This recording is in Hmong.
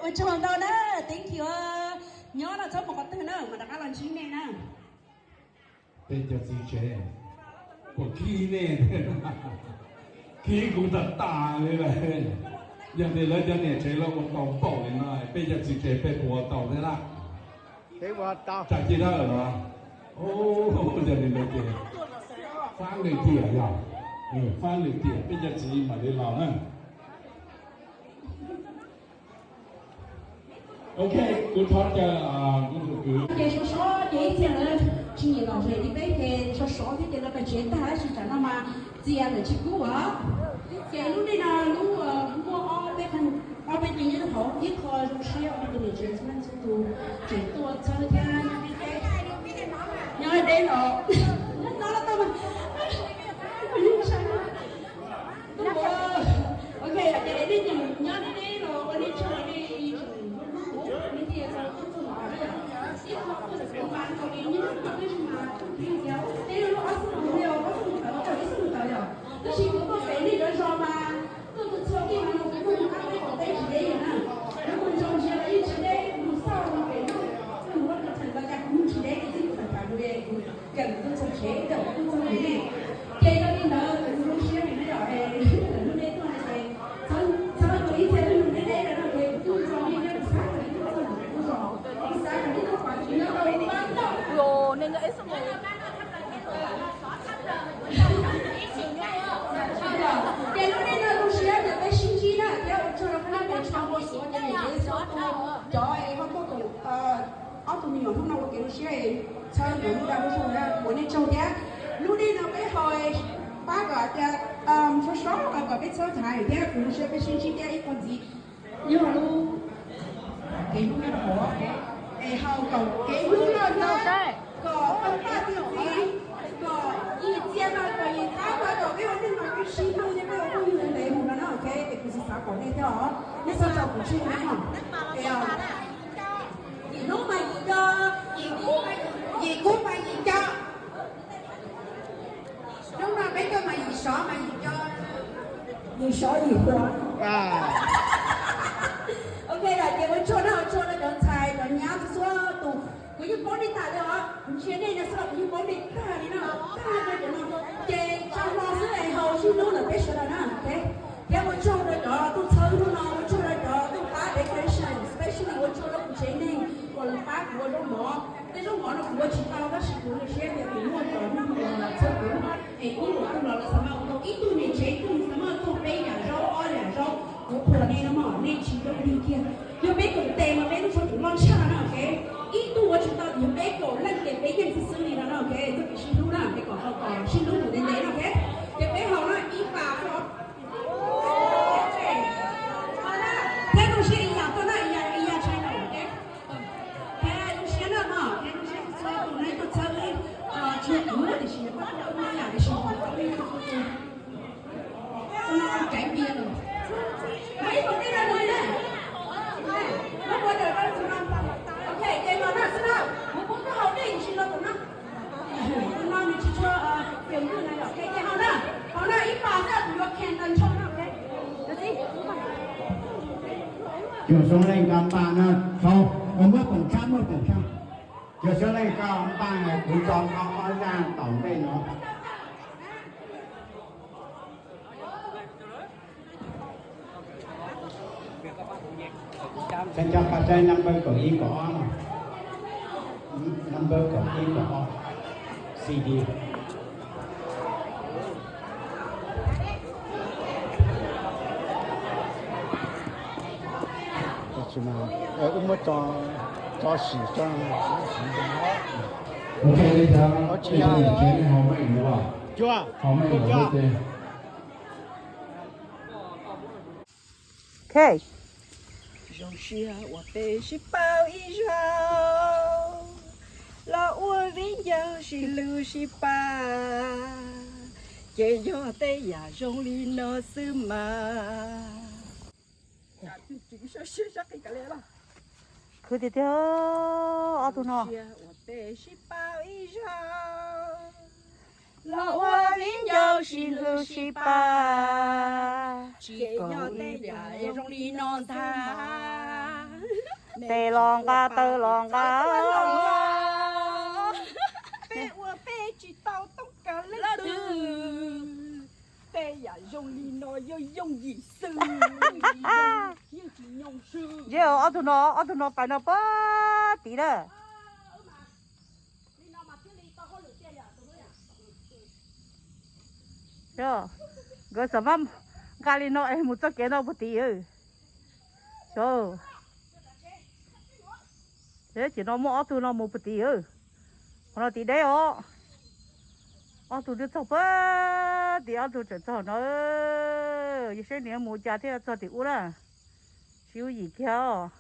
Ua tsaug ntau na, thank you. Nyob no txhob mus qhov twg na, mas rov qab los ntsib nej na. Peb cov txiv tsev, puas khib nej? Khib kuv tag tas li lawm. Yog tias lawv cov niam tsev lawv ua tau npaum li no, peb cov txiv tsev peb puas ua tau thiab lawm? Tsam cia dawb los, yog li ntawd ces fab lwm tiam yog, fab lwm tiam peb cov txiv mam li los na. Ok, kuv thov caw kuv tus kwv. Ces sov sov ces ib txhia lawv tsis nyiam lom zem li peb ces sov sov thiab ces lawv pais tsev tag tab sis tsam no mas txias lawm tsis kub os. Ces lub neej no lub muaj ob peb, ob peb tus nyob rau hauv ib qho zoo siab, ob peb tus niam tsev xwb, tus tseem tuaj txhawb thiab nyob deb los, nyob no los tau mas. Ok, ces nej nyob deb deb los ua nej tsaug, nej tseem hlub hlub kuv, nej thiaj tau tuaj txog no na yom. Ib qho tuaj txog mas tau li nyob mas tab sis mas kuv tias tej lub ob xub no li ob xub no tawv, ib xub no tawv yom. Tab sis kuv tuaj pem nej cov zos mas tuaj txog txhua tij mas no kuv tuaj mus qab teb kom teb tsis deb li na. Lub mus zoo ntsia los yeej tsis deb, mus xauj los pem lub, mus ua los thaum ntawd cas kuv mus tsis deb li xwb, kuv tham tham kuv li kuv kawm kuv tuaj txog tsev, kawm kuv tuaj txog kuv li. Ces yog li ntawd kuv zoo siab heev na yom, lub nej tuaj no ces txhawb kuv ib txhia tus nug deb deb no ces kuv tuaj txog nej thiab kuv xav kom nej tuaj txog kuv zos, kuv xav kom nej tuaj pom kuv nyob rau pab ntau. Ces lub neej no zoo siab tias peb sib ntsib na thiab ua tsaug rau qhov nej pes tsawg ua xov ces niam tsev xov tus cov es ho tuaj koom ob tug me nyuam hnub no ua kev zoo siab es txhawb cov lub dag lub zog na ua nej tsaug thiab. Lub neej no peb ho pab kom tias sov sov kom peb txhawb thaiv thiab kuv zoo siab peb sib ntsib thiab ib qho ntxiv. Yog lub kev hlub nyob rau hauv, es haus kom kev hlub no yog kom pab pab txi txiv, kom yim txia no kom yim qab no kom peb ua neej no peb sib hlub thiab peb ua phooj ywg ntev mus no na, ok. Es kuv tsis xav kom nej thiab os, nej txhob tso kuv tseg na. Es yim hnub mas yim co, yim kub mas yim co. Hnub no peb tuaj mas yim sov mas yim co, yim sov yim huam. Ok, yom, ces ua tsaug na, ua tsaug rau cov ntxhais cov nyab txhua txhua tus. Kuv yeej paub nej tas li os, kuv ntsia nej no xwb los kuv yeej paub nej tag li no, tag li cov no. Ces tso hlo xwb es haus sib hlub ntawm peb sawv daws na, ok. Thiab ua tsaug rau cov tuaj txhawb hnub no, ua tsaug rau cov tuaj pab decoration, especially ua tsaug rau kuv tsev neeg uas lawv pab kuv ua zaub mov. Tej zaub mov no kuv ua tsis tau tab sis kuv zoo siab tias kuv muaj cov neeg uas txhawb kuv, es ib hnub twg los lawv xav mas ua tau ib tug niam tsev ib tug xav mas tau peb yam zaub ob yam zaub, kuv qhuas nej no mog, nej tsis yooj yim kiag. Yog peb koom tes mas peb lub suab tseem loj tshaj no, ok. Ib tug ua tsis tau, yog peb koom leej ces peb yeej xwb xwb li no na, ok. Txoj kev sib hlub na, peb kom tau kom sib hlub mus ntev ntev no, ok. Ces peb haus na, ib pas xwb. Thiab zoo siab ib yam tuaj na, ib yam, ib yam tshaj no, ok. Thiab zoo siab na mog, thiab zoo siab txhua tus na tuaj txhawb wb, tsis yog kuv tiam sis yog pab tau wb ib yam tiam sis kuv tau wb txhua tus. Tus no caiv npias lawm. Muaj ib tug tij laug no na. Muab ua daws rau tus no. Ok, ces los no xwb na. Kuv pub koj haus dej ntsis los tus no. Tus no nws tsis tshua tiav nkuj na yom. Ok, ces haus na. Haus na ib pas xwb kuv yuav khees tag nrho na, ok. Cov xyoob leej koj npaj no, haus, muab koom tshaj, muab koom tshaj. Cov xyoob leej koj npaj kuv tso koj ob zaj tom ntej no. Xeem cov koj saib number kaum ib kaum ob no. Number kaum ib kaum ob. C D. Wb muab tso, tso sim tso. Ok, li cov, li cov niam tsev nej haus meej los, haus meej los. Ok. Zoo siab uas peb sib paub ib zaug, los ua viv ncaus sib hlub sib pab, ces yog tej yam zoo li no xwb mas. Khwv tiag tiag, ob tug no. Zoo siab uas peb sib paub ib zaug. Los ua viv ncaus sib hlub sib pab, tsis yog tej yam zoo li no ntag. Tes los nqa taw los nqa, peb ua peb tsis tau toob kas leej twg. Tej yam zoo li no yog yooj yim xwb, yeej tsis nyoog xwb. Ntshe ob tug no, ob tug no pais no puag tid na. Nkawd xav mas nqa li no es mus txoj kev no puag tid. Ces no muaj ob tug no mus puag tid. Qhov no tim deb os. Ob tug twb txog puag tid, ob tug tseem txog no. Yog seb nws mus cas thiaj txog tim ub na. Sib ub yim kiag os.